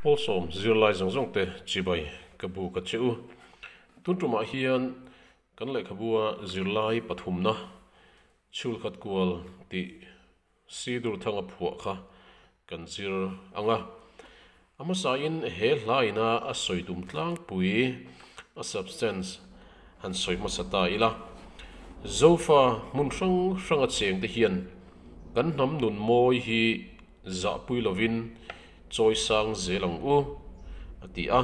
Pawlsawm zirlai zawng zawng te chibai ka bu ka che u. Tun tumah hian kan lehkhabua zirlai pathumna chhulkhat kual tih Sidur thanga phuah kha kan zir ang a. A hmasain he hlaina a sawi tum tlangpui a substance han sawi hmasa ta ila. Zofa hmun hrang hranga chengte hian kan hnam nun mawi hi zahpui lovin chawi sang zel ang u, a ti a.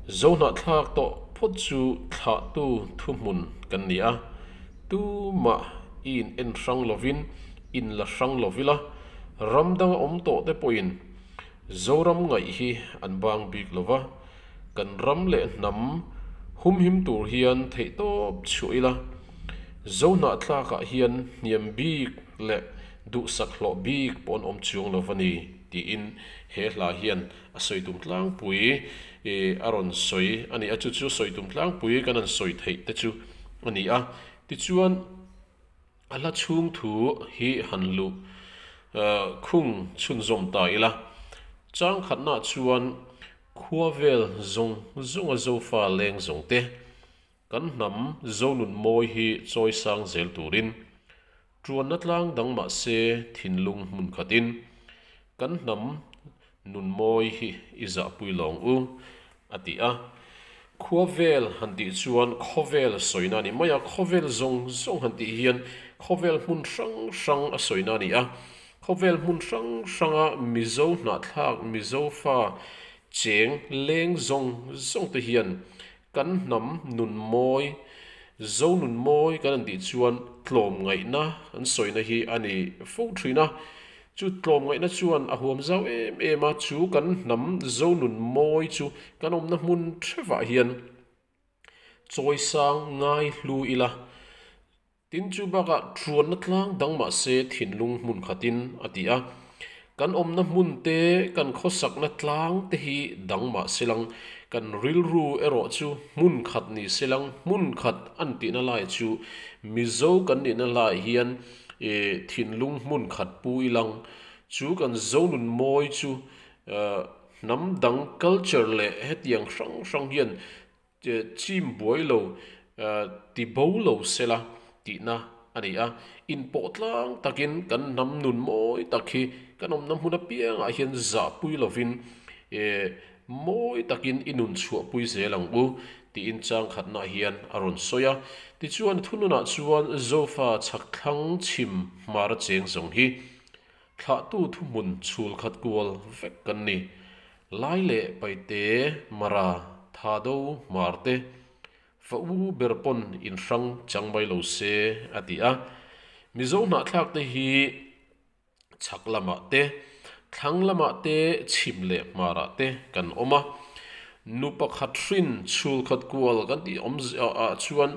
Zohnahthlak tawh phawt chu thlahtu thuhmun kan ni a, tumah i in en hrang lovin in la hrang lo ila, ram danga awm tawh te pawhin Zoram ngaih hi an bang bik lo va, kan ram leh hnam humhim tur hian theihtawp chhuah ila, Zohnahthlakah hian hniam bik leh duhsak hlawh bik pawh an awm chuang lo va ni, tiin he hla hian a sawi tum tlangpui a rawn sawi a ni a, chu chu sawi tum tlangpui kan han sawi theih te chu a ni a. Tichuan, a hla chhung thu hi han luh khung chhunzawm ta ila, chang khatnaah chuan khua vel zawng zawnga Zofa leng zawng te, Kan hnam Zonun mawi hi chawi sang zel turin tuanna tlang dang mah se thinlung hmun khatin kan hnam nun mawi hi i zahpui lawng u, a ti a. Khua vel han tih chuan khawvel sawina a ni mai a, khawvel zawng zawng han tih hian khawvel hmun hrang hrang a sawina a ni a. Khawvel hmun hrang hranga Mizo hnahthlak, Mizo fa cheng leng zawng zawng te hian Kan hnam nun mawi, Zo nun mawi kan han tih chuan tlawmngaihna an sawina hi a ni fo thin a. Chu tlawmngaihna chuan a huam zau em em a, chu kan hnam Zo nun mawi chu kan awmna hmun thevah hian chawisang ngai hlu ila. Tin, chu bakah thuanna tlang dang mah se thinlung hmun khatin a ti a. Kan awmna hmun te, kan khawsakna tlang te hi dang mah se lang, kan rilru erawh chu hmun khat ni se lang, hmun khat an tihna lai chu Mizo kan nihna lai hian thinlung hmun khat pu ilang, chu kan Zonun mawi chu hnam dang culture leh hetiang hrang hrang hian Chim buai lo, ti bo lo sela tihna a ni a. Inpawh tlang takin kan hnam nun mawi tak hi kan awmna hmun apiangah hian zahpui lovin mawi takin i nun chhuahpui zel ang u tiin chang khatnaah hian a rawn sawi a. Tichuan thununah chuan Zofa chhak thlang chhim hmar cheng zawng hi thlahtu thuhmun chhul khat kual vek kan ni. Lai leh Paite, Mara, Thado, Hmarte, fa u ber pawn in hrang chang mai lo se, a ti a. Mizo hnahthlak te hi chhak lamah te, thlang lamah te, chhim leh hmarah te kan awm a. Nu pakhat hrin chhul khat kual kan tih awm ah chuan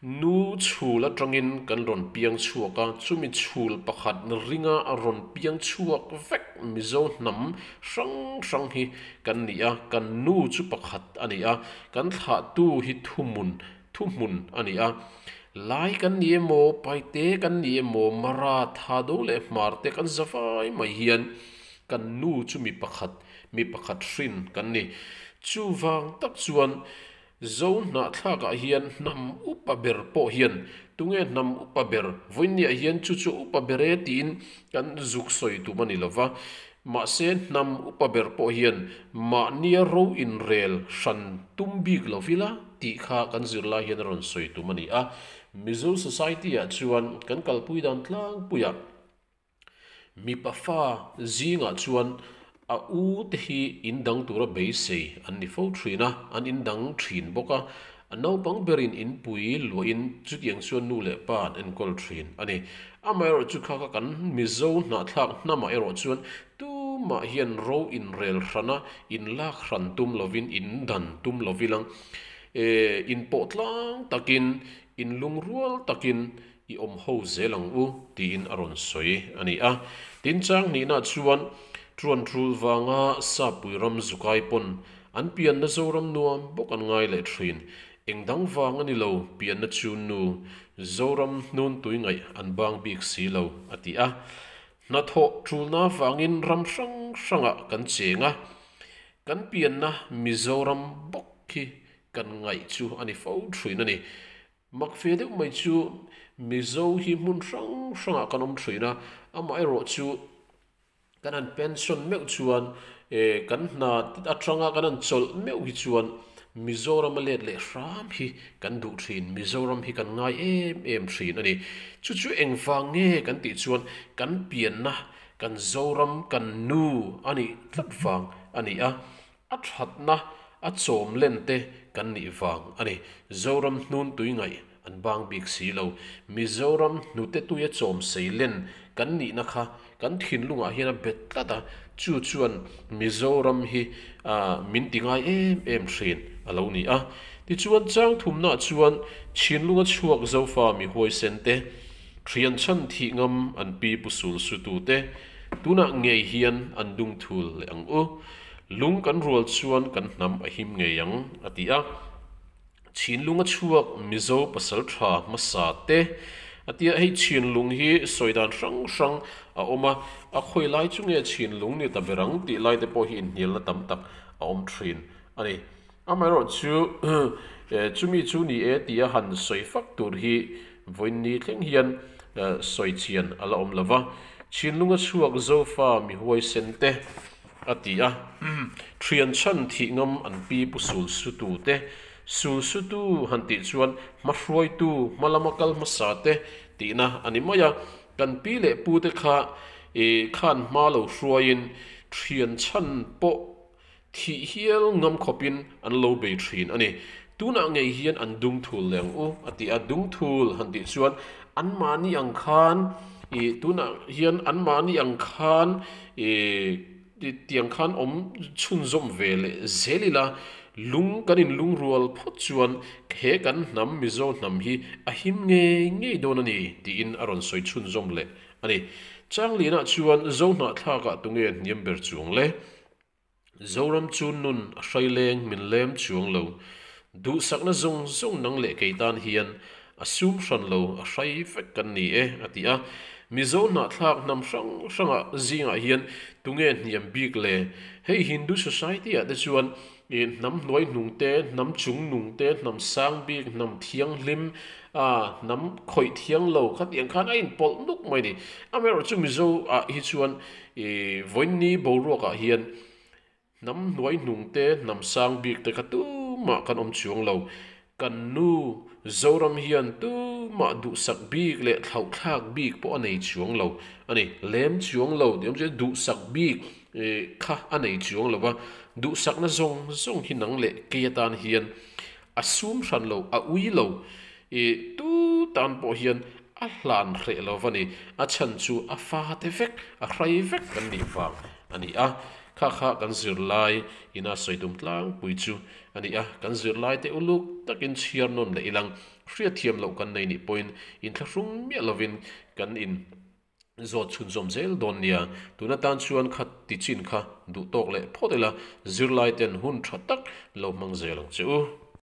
nu chhul atangin kan rawn piang chhuak a, chumi chhul pakhat ringa a rawn piang chhuak vek Mizo hnam hrang hrang hi kan ni a, kan nu chu pakhat a ni a, kan thlahtu hi thuhmun thuhmun a ni a. Lai kan ni emaw, Paite kan ni emaw, Mara, Thado leh Hmarte kan za vai mai hian kan nu chu mi pakhat mi pakhat hrin kan ni. Chuvang tak chuan Zo hnahthlakah hian hnam upa ber pawh hian tunge hnam upa ber vawiinniah hian chu chu upa ber e tiin kan zuk sawi tum a ni lova. Mahse hnam upa ber pawh hian mahnia ro inrel hran tum bik lovila tih kha kan zirlai hian a rawn sawi tum a ni a. Mizo society-ah chuan kan kalpui dan tlangpuiah Mipa fa zingah chuan a u te hi in dang tura beisei an ni fo thin a, an in dang thin bawk a. A naupang berin inpui luahin chutiang chuan nu leh pa an enkawl thin a ni. Amaherawhchu kha kha kan Mizo hnahthlak hnamah erawh chuan tumah hian ro inrel hrana inlak hran tum lovin in dan tum lovilang inpawh tlang takin inlungrual takin I awm ho zel ang u, tiin a rawn sawi a ni a. Tin chang hnihna chuan Tuan tul vanga Sapui ram zukai pawn an pianna Zoram nuam bawk an ngai leh thin. Eng dang vang a ni lo, pianna chu nu Zoram hnun tui ngaih an bang bik si lo, a ti a. Hnathawh tulna vangin ram hrang hrangah kan cheng a. Kan pianna Mizoram bawk hi kan ngaih chu a ni fo thin a ni. Mak fe deuh mai chu Mizo hi hmun hrang hrangah kan awm thin a, amaherawh chu kan han pension meuh chuan kan hna atanga kan han chawlh meuh hi chuan Mizoram a let leh hram hi kan duh thin, Mizoram hi kan ngai em em thin a ni. Chu chu engvang nge kan tih chuan kan pianna, kan Zoram, kan nu a nih tlat vang a ni a, a thatna a chawm len te kan nih vang a ni. Zoram hnun tui ngaih an bang bik si lo. Mizoram hnute tuia chawm sei len kan nihna kha kan thinlungah hian a bet tlat a, chu chuan Mizoram hi min ti ngai em em thin a lo ni a. Tichuan changthumnaah chuan Chhinlunga chhuak Zofa mi huaisen te, thian chhan thih ngam an pi pu sul sutu te tunah ngei hian an dungthul leh ang u. Lung kan rual chuan kan hnam a him ngei ang, a ti a. Chhinlunga chhuak Mizo pasal tha hmasa te a tia hei chhinlung hi sawi dan hrang hrang a awm a, a khawi lai chu nge chhinlung ni ta ber ang tih lai te pawh hi inhnialna tam tak a awm thin a ni. Amaherawh chu chumi chu ni e tia han sawi fak tur hi vawiin thleng hian sawi chian a la awm lo va. Chhinlunga chhuak Zofa mi huaisen te A ti a. Thian chhan thih ngam an pi pu sul sutu te, sul sutu han tih chuan hma hruaitu, hma lama kal hmasa te tihna a ni mai a. Kan pi leh pu te kha i khan hma lo hruaiin thian chhan pawh thih hial ngam khawpin an lo bei thin a ni. Tunah ngei hian an dungthul leh ang u, a ti a. Dungthul han tih chuan anmahni ang khan i tunah hian anmahni ang khan i tiang khan awm chhunzawm ve leh zel ila, lung kan inlungrual phawt chuan he kan hnam Mizo hnam hi a him ngei ngei dawn a ni tiin a rawn sawi chhunzawm leh a ni. Changlianah chuan Zohnahthlakah tunge hniam ber chuang le? Zoram chu nun a hrai leng min lem chuang lo. Duhsakna zawng zawng nang leh kei tan hian a sum hran lo a hrai vek kan ni e, a ti a. Mizo hnahthlak hnam hrang hrangah zingah hian tunge hniam bik le? Hei Hindu society ah te chuan hnam hnuai hnung te, hnam chung nung te, hnam sang bik, hnam thianghlim, hnam khawih thiang lo khatiang khan a inpawlh nuk mai a ni. Amaherawhchu Mizo ah hi chuan I vawiinni boruakah hian hnam hnuai hnung te, hnam sang bik te kha tumah kan awm chuang lo. Kan nu Zoram hian tumah duhsak bik leh thlauhthlak bik pawh a nei chuang lo a ni. Lem chuang lo tih awm chu duhsak bik kha a nei chuang lo va, duhsakna zawng zawng hi nang leh kei atan hian a sum hran lo, a ui lo. I tu tan pawh hian a hlan hreh lo va ni, a chhan chu a fate vek, a hrai vek kan nih vang a ni a. Kha kha kan zirlai ina sawi tum tlangpui chu a ni a, kan zirlai te uluk takin chhiar nawn leh ilang hriatthiam loh kan nei nih pawhin inthlahrung miah lovin kan in zawt chhunzawm zel dawn nia. Tun atan chuan kha ti chin kha duh tawk leh phawt ila, zirlai ten hun tha tak lo hmang zel ang che u.